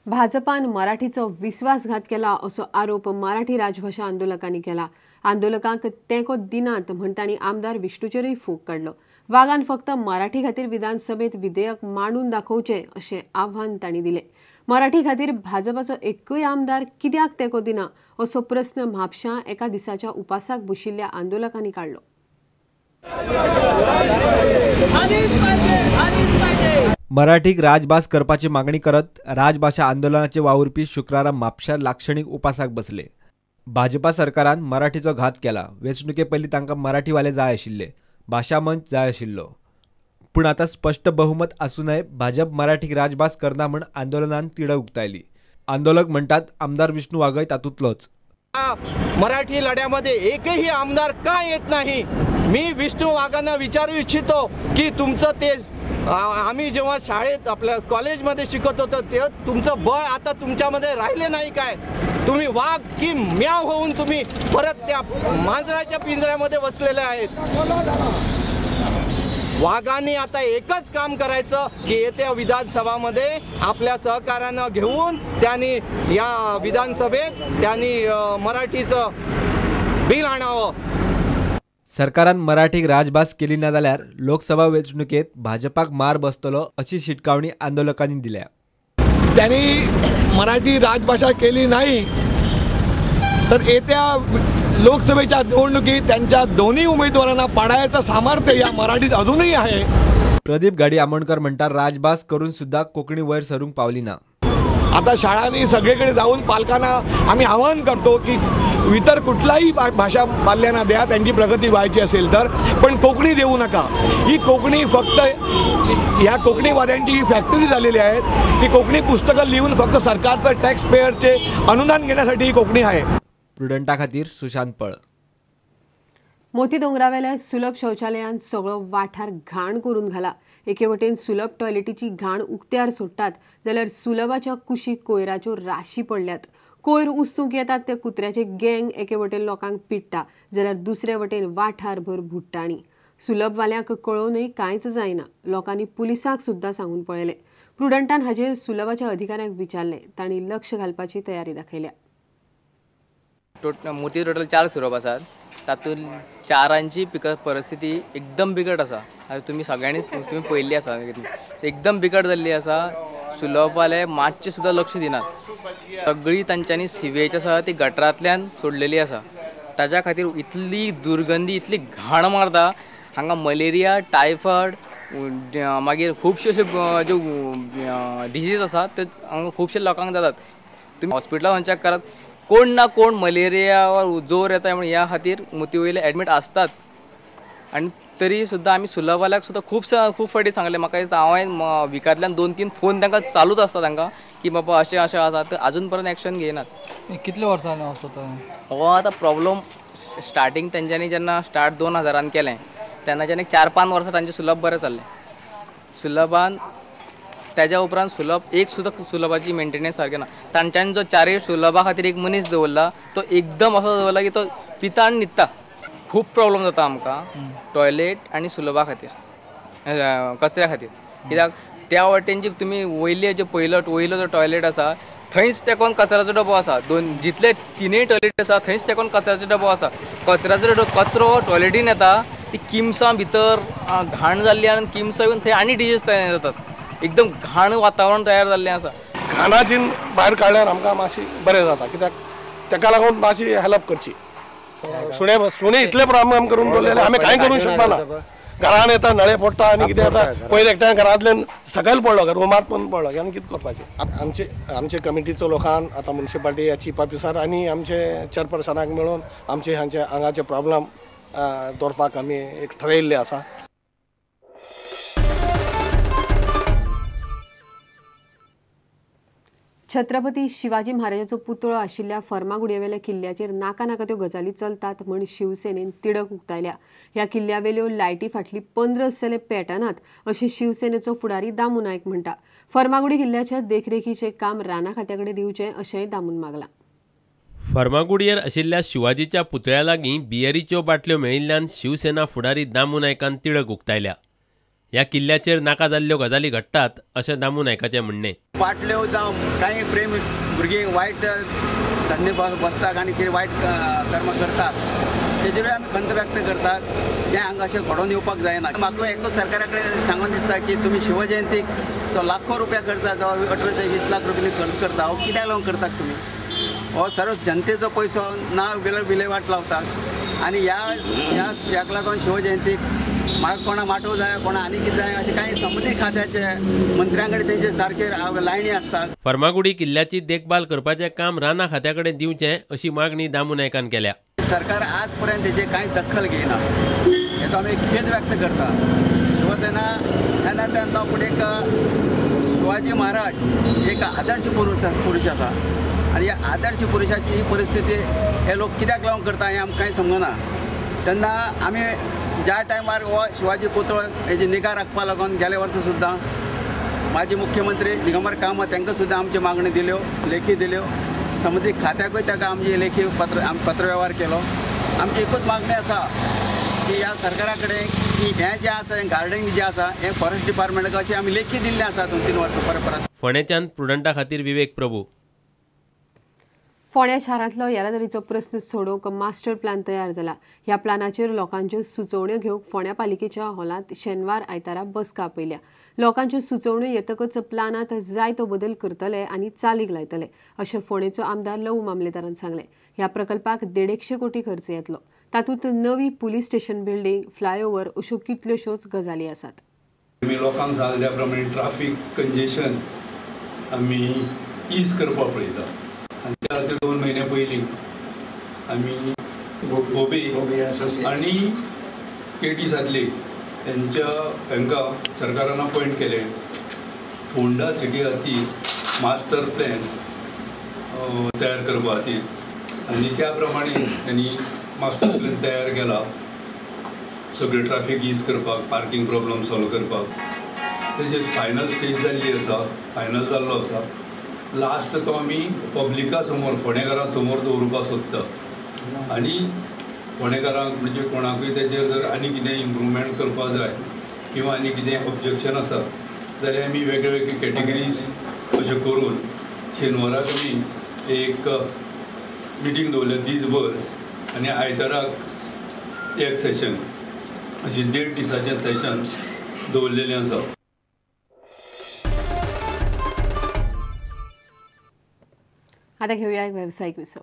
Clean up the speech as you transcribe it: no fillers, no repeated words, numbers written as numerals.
भाजपान मराठीचो विश्वासघात केला असो आरोप मराठी राजभाषा आंदोलकांनी केला। आंदोलकांक तेंको दिनात म्हण तांणी आमदार विष्णूचेरूय फोग काडलो। वागान फक्त मराठी खातीर विधानसभेत विधेयक मांडून दाखोवचें अशें आव्हान तांणी दिलें। मराठी खातीर भाजपाचो एकूय आमदार कित्याक तेंको दिना असो प्रस्न म्हापशां एका दिसाच्या उपासाक बशिल्ल्या आंदोलकांनी काडलो। मराठीक राजभास करपाची मागणी करत राजभाषा आंदोलनाचे वावुरपी शुक्रारा म्हापश्यां लाक्षणीक उपासाक बसले। भाजपा सरकारान मराठीचो घात केला। वेंचणुके पयलीं तांकां मराठीवाले जाय आशिल्ले, भाशा मंच जाय आशिल्लो, पूण आतां स्पश्ट बहुमत आसूनय भाजप मराठीक राजभास करना म्हूण आंदोलनान तिडक उक्तायली। आंदोलक म्हणटात आमदार विष्णू वाघय तातूंतलोच। मराठी लढ्यामध्ये एकही आमदार का येत नाही? मी विष्णू वाघांना विचारू इच्छितो की तुमचं ते आम्ही जेव्हा शाळेत आपल्या कॉलेजमध्ये शिकत होतो ते तुमचं बळ आता तुमच्यामध्ये राहिले नाही काय? तुम्ही वाघ की म्याव होऊन तुम्ही परत त्या मांजराच्या पिंजऱ्यामध्ये बसलेले आहेत। वाघांनी आता एकच काम करायचं की येत्या विधानसभामध्ये आपल्या सहकाऱ्यांना घेऊन त्यांनी या विधानसभेत त्यांनी मराठीचं बिल आणावं। सरकारान मराठीक राजभास केली ना जाल्यार लोकसभा वेंचणुकेत भाजपाक मार बसतलो अशी शिटकावणी आंदोलकांनी दिल्या। त्यांनी मराठी राजभाषा केली नाही तर येत्या लोकसभेच्या निवडणुकीत त्यांच्या दोन्ही उमेदवारांना पाडायचं सामर्थ्य या मराठीत अजूनही आहे। प्रदीप घाडी आमोणकर म्हणतात राजभास करून सुद्धा कोकणी वयर सरूंक पावली ना। आता शाळांनी सगळीकडे जाऊन पालकांना आम्ही आवाहन करतो की इतर कुठलाही भाषा पाल्यांना द्या, त्यांची प्रगती व्हायची असेल तर, पण कोकणी देऊ नका। ही कोकणी फक्त ह्या कोकणीवाद्यांची ही फॅक्टरी झालेली आहे। ती कोकणी पुस्तकं लिहून फक्त सरकारचं टॅक्स पेयरचे अनुदान घेण्यासाठी ही कोकणी आहे। प्रुडंटा खातीर सुशांत पळ। मोती दोंगरावेल्या सुलभ शौचालयांत सगळो वाठार घाण करून घाला। एके वटेन सुलभ टॉयलेटीची घाण उक्त्यार सोडटात जाल्यार सुलभाच्या कुशीक कोयराच्यो राशी पडल्यात। कोयर उस्तूंक येतात ते कुत्र्याचे गँग एके वटेन लोकांक पिडटा जाल्यार दुसरे वटेन वाठारभर भुट्टाणी। सुलभवाल्यांक कळोवनय कांयच जायना। लोकांनी पुलिसांक सुद्दां सांगून पळयलें। प्रुडंटान हाजेर सुलभाच्या अधिकाऱ्यांक विचारलें, तांणी लक्ष घालपाची तयारी दाखयल्या। मोती टोटल 4 सुलभ आसात, तातूंत 4ांची परिस्थिती एकदम बिकट आसा। आतां तुमी सगळ्यांनी तुमी पळयल्ली आसा, एकदम बिकट जाल्ली आसा। सुलभवाले मातशें सुद्दां लक्ष दिनात, सगळी तांच्यांनी सिवेज आसा ती गटरांतल्यान सोडलेली आसा। ताज्या खातीर इतली दुर्गंधी, इतली घाण मारता हांगा। मलेरिया, टायफॉयड, मागीर खुबश्यो अश्यो ज्यो डिजीज आसा त्यो हांगा खुबशे लोकांक जातात। तुमी हॉस्पिटलान चॅक करात, कोण ना कोण मलेरिया वा जोर येता म्हणून ह्या खातीर मोती वयले एडमीट आसतात। आनी तरी सुद्दां आमी सुलभवाल्याक सुद्दां खूब फावटी सांगलें। म्हाका दिसता हांवें विकांतल्यान 2-3 फोन तांकां चालूच आसता तांकां की बाबा अशें अशें आसा, तर आजून पर्यंत एक्शन घेयनात। कितले वर्सांनी असो तो हो आतां प्रॉब्लम स्टार्टींग तेंच्यांनी जेन्ना स्टार्ट 2000 केलें तेन्नाच्यान 4-5 वर्सां तांचें सुलभ बरें चल्लें। सुलभान त्याच्या उपरांत सुलभ एक सुद्दां सुलभाची मेंटेनन्स सारकें ना। तांच्यांनी जो 4 सुलभा खातीर एक मनीस दवरला तो एकदम असो दवरला की तो पिता आनी न्हिदता। खूब प्रॉब्लम जाता आमकां टॉयलेट आनी सुलभा खातीर, कचऱ्या खातीर। कित्याक त्या वटेन जी तुमी वयले जे पयलो वयलो जो टॉयलेट आसा थंयच तेकोन कचऱ्याचो डबो आसा। जितले 3 टॉयलेट आसा थंयच तेकोन कचऱ्याचो डबो आसा। कचऱ्याचो कचरो टॉयलेटीन येता, ती किमसां भितर घाण जाल्ली आनी किमसां येवन थंय आनी डिजीज तयार जातात। एकदम घाण वातावरण तयार जाल्लें आसा। घाणाची भायर काडल्यार आमकां मातशी बरें जाता, कित्याक ताका लागून मातशी हेल्प करची। सुणे सुणे इतले प्रॉब्लम करून दवरलेले आमी कांय करूंक शकना। घरान येता नळे फोडटा आनी कितें जाता। पयर एकट्यान घरांतल्यान सकयल पडलो, रुमांत पण पडलो, आनी कितें करपाचें? आमचे आमचे कमिटीचो लोकान आतां मुन्सिपाल्टी या चीफ ऑफिसर आनी आमचे चेअरपर्सनाक मेळून आमचे हांचे हांगाचे प्रॉब्लम दवरपाक आमी एक ठरयिल्लें आसा। छत्रपती शिवाजी महाराजाचो पुतळो आशिल्ल्या फर्मागुडयेवेल्या किल्ल्याचेर नाका नाका त्यो गजाली चलतात म्हण शिवसेनेन तिडक उक्तायल्या। ह्या किल्ल्यावेल्यो लायटी फाटली 15 सले पेटनात अशें शिवसेनेचो फुडारी दामू नायक म्हणटा। फर्मागुडी किल्ल्याच्या देखरेखीचें काम राना खात्या कडेन दिवचें अशेंय दामून मागलां। फर्मागुडयेर आशिल्ल्या शिवाजीच्या पुतळ्या लागीं बियरीच्यो बाटल्यो मेळिल्ल्यान शिवसेना फुडारी दामू नायकान तिडक उक्तायल्या। ह्या किल्ल्याचेर नाका जाल्ल्यो गजाली घडटात अशें दामू नायकाचें म्हणणें. पाटल्यो जावं कांय प्रेम भुरगीं वायट धंदे बसतात आनी कितें वायट कर्म करतात तेजेरूय आमी खंत व्यक्त करतात. हें हांगा अशें घडोवन येवपाक जायना. म्हाका एकूच सरकारा कडेन सांगून दिसता की तुमी शिवजयंतीक जो लाखो रुपया खर्च जो 18 ते 20 लाख रुपया खर्च करता हो कित्याक लागून करतात तुमी? हो सर्व जनतेचो पयसो ना विलेवाट लावतात आनी ह्या ह्याक लागून शिवजयंतीक म्हाका कोणा माटोव जाय कोणा आनी कितें जाय अशें कांय संबंदीत खात्याचे मंत्र्यां कडेन तेंचे सारके लायनी आसतात. फर्मागुडी किल्ल्याची देखभाल करपाचें काम रानां खात्या कडेन दिवचें अशी मागणी दामू नायकान केल्या. सरकार आज पर्यंत तेजे कांय दखल घेयना हेचो आमी खेद व्यक्त करता. शिवसेना ह्या नात्यान तो पूण एक शिवाजी महाराज एक आदर्श पुरुष आसा आनी ह्या आदर्श पुरुषाची ही परिस्थिती हे लोक कित्याक लागून करता हें आमकां कांय समजना. तेन्ना आमी ज्या टायमार हो शिवाजी पुतळो हेजी निगा राखपा लागून गेल्या वर्सा सुद्दां माजी मुख्यमंत्री दिगंबर कामत तांकां सुद्दां आमची मागणी दिल्यो, लेखी दिल्यो. संबंदीत खात्याकूय ताका आमची लेखी पत्रवेव्हार केलो. आमची एकूच मागणी आसा की ह्या सरकारा कडेन की हें जें आसा हें गार्डन जें आसा हें फॉरेस्ट डिपार्टमेंटाक अशें आमी लेखी दिल्लें आसा 2-3 वर्सां परत परत. फोंडेच्यान प्रुडंटा खातीर विवेक प्रभू. फोंड्या शारांतलो येरादारीचो प्रस्न सोडोवंक मास्टर प्लान तयार जाला. ह्या प्लानाचेर लोकांच्यो सुचोवण्यो घेवंक फोंड्या पालिकेच्या हॉलांत शेनवार आयतारा बसका आपयल्या. लोकांच्यो सुचोवण्यो येतकच प्लानांत जाय तो बदल करतले आनी चालीक लायतले अशें फोंडेचो आमदार लवू मामलेदारान सांगलें. ह्या प्रकल्पाक 150 कोटी खर्च येतलो. तातूंत नवी पुलीस स्टेशन बिल्डिंग, फ्लायओव्हर अश्यो कितल्योश्योच गजाली आसात. आमी लोकांक सांगले त्या प्रमाणे ट्राफीक कंजेशन आमी is करपाक पळयता आनी त्या खातीर 2 म्हयन्या पयलीं आमी गोबे आनी के.टी. सादले हेंच्या हांकां सरकारान अपॉयंट केलें. फोंडा सिटी खातीर मास्टर प्लॅन तयार करपा खातीर आनी त्या प्रमाणे त्यांनी मास्टर प्लॅन तयार केला. सगळे ट्राफीक is करपाक, पार्किंग प्रॉब्लम सॉल्व करपाक. तेजेर फायनल स्टेज जाल्ली आसा, फायनल जाल्लो आसा. लास्ट तो आमी पब्लिका समोर फोंडेकारां समोर दवरुपाक सोदता आनी फोंडेकारांक म्हणजे कोणाकूय तेजेर जर आनी कितें इम्प्रुवमेंट करपाक जाय किंवा आनी कितें ऑब्जेक्शन आसा जाल्यार आमी वेगळे वेगळे कॅटेगरीज अशें करून शेनवाराक आमी एक मिटींग दवरल्या दीसभर आनी आयताराक एक सेशन अशें 1.5 दिसाचें सेशन दवरलेलें आसा. आता घेऊया एक व्यावसायिक विसव.